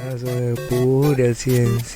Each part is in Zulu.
Azoyibhuda TNT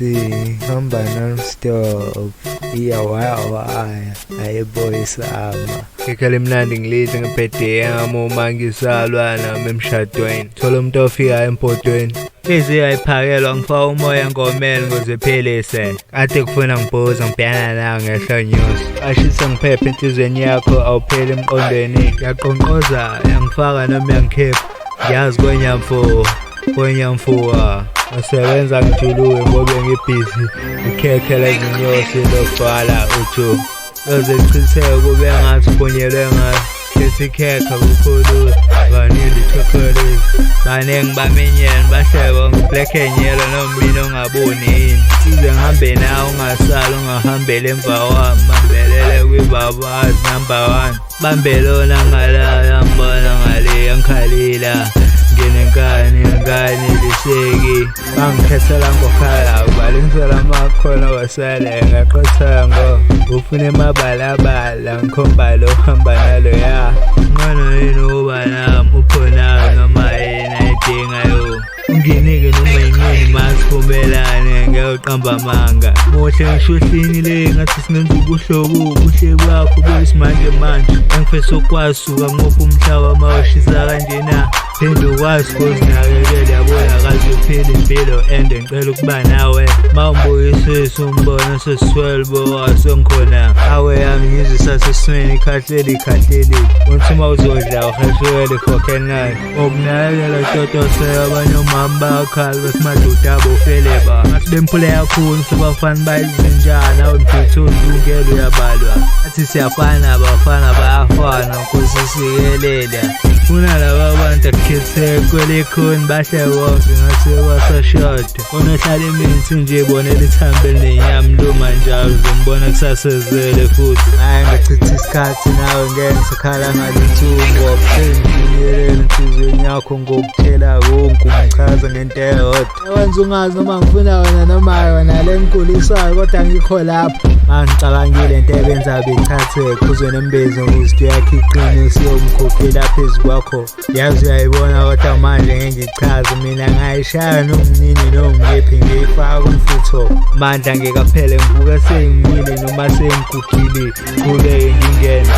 hamba non-stop iyawayawaya ayiboyisama ikhale mnandi ngilidle ngibhede yami uma ngisalwa nami emshadweni thola umuntu ofika empotweni inhliziyo ayiphakelwa ngifaka umoya engomeni ukuze philise kade kufuna ngibhuza ngibhekana nayo ngehlonyosi ashise ngiphephe enhliziyweni yakho awupheli emqondweni ngiyaqonqoza yangifaka noma yangikhipha ngiyazi kwenyamfo kwenyamfuwa ngisebenza ngijuluke ngobe ngibhizi ikhekhe lezinyosi logcwala uju loze chitheke kube ngathi ubonyelwe ngathi khetha ikhekhe kukhulu vanilla chocolate baningi baminyene bahleko black and yellow noma mina ongaboni yini size ngihambe nawe ungasali ungahambeli emva kwami bambelele kwibabazi number one Bambe lona ngala yambona ngale yangikhalila nginenkani ngineliseki bangikhethela ngokhala balingisela amakhono wasele ngaqotha ngo ufuna emabalabala ngikhomba lo hamba nalo ya ngcono yini ukuba nami ukhona noma yini ayidingayo unginike noma yinini masivumelane ngeke uqamba amanga muhle ngisho uhlini le ngathi singenza ubuhlobo ubuhle bakho kuyisimanje manje engifisa ukwazi suka ngopha umhlaba mawushisa kanjena phinde ukwazi kuzinakekela yabona kaze uphile impilo and ngicela ukuba nawe mawungibuyisisa umbona sesithwele bowasengikhona awe yami ngizwe sasesweni ikhahleli ikhahleli uthi uma uzodla uheshukele for Ukunakekela totose abanye omama bayakhala bathi madoda abo feleba ngathi bemphule kakhulu sebafana bayizinjana awundithu ulungelo uyabalwa athi siyafana abafana bayafana nkosi sikelela funa laba bantu akukhethe kwelikhuni bahle bonke ngathi basashoda onohlala imithi nje bonela ithambo elinenyama luma njalo uzombona kusasezele futhi hayi ngachitha isikhathi nawe ngeke ngisakhala ngalutho ngoba sengifinyelele enhliziyweni yakho ngokuthela konke ungichaza ngento eyodwa wenza ungazi noma ngifuna wena noma yona le ngigulisayo kodwa ngikho lapho mangicabangile into ebenza bechathe khuzwe nembezo ukuze yakho iqine siyomkhokhela phezu kwakho Yazi uyayibona kodwa manje ngeke ngichaze mina ngayishaya nomnini nomngephi ngiyifaka umfutho amandla ngekaphele ngivuka sengimile noma sengigugile qhubeke ngingene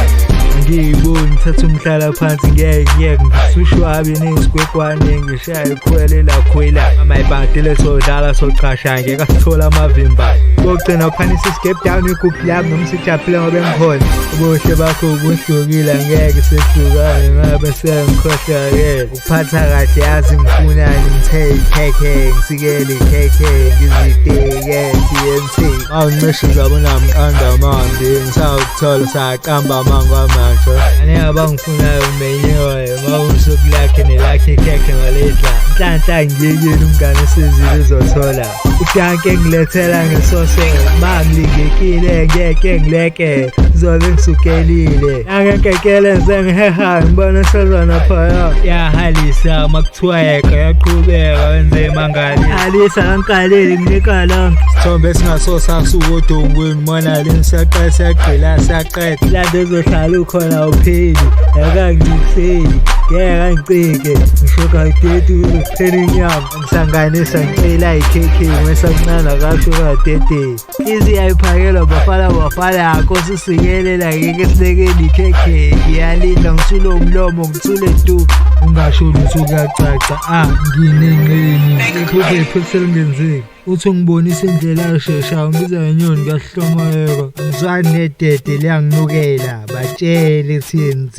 ngiyiboni thatha umhlala phansi ngeke ngeke ngisushwabe nesigwegwane ngishaya ikhwele lakhwela amayibhadile sodlala soqasha ngeke asithola amavimba kogcina uphanisa isigep down igugu lami noma sijabule ngoba engikhona Ubuhle bakho buhlukile angeke sehlukane ngabe sengikhohlakele ukuphatha kahle yazi ngifunani ngithe ikhekhe ngisikele ikhekhe ngizitike TNT awuncishe uzabona mqanda amambi ngisawukuthola saqamba amanga manje aningi abangifunayo umenyiwe mawusuku lakhe nelakhe ikhekhe ngalidla nhlanhla ngiyekile umngane esizile uzothola Udanke ngilethela ngesose mangilingekile ngeke ngileke zobe ngisukelile angenkekele sengiheha ngibona sezona phaya yahalisa makuthiwa yeka yaqhubeka wenze imangali halisa kankaleli nginika lonke sithombe esingaso sasuka odongweni mona leni siyaqeda siyagqila siyaqeda lando ezohlala ukhona upheli akangiceli ngeke angicike ngisho kadedi uzokuphela inyama Ngisanganisa ngicela ikhekhe ngesamncane akasho kadede. Izi ayiphakelwa bafana bafana nkosi sikelela ngeke silekeni ikhekhe ngiyalinda ngisule umlomo ngithule tu ungasho lutho kuyacaca ah nginenqeni iphupho iphupho selingenzeki uthi ungibonisa indlela esheshayo ngibiza ngenyoni kuyahlomayeka ngizwani nedede liyanginukela batshele TNT.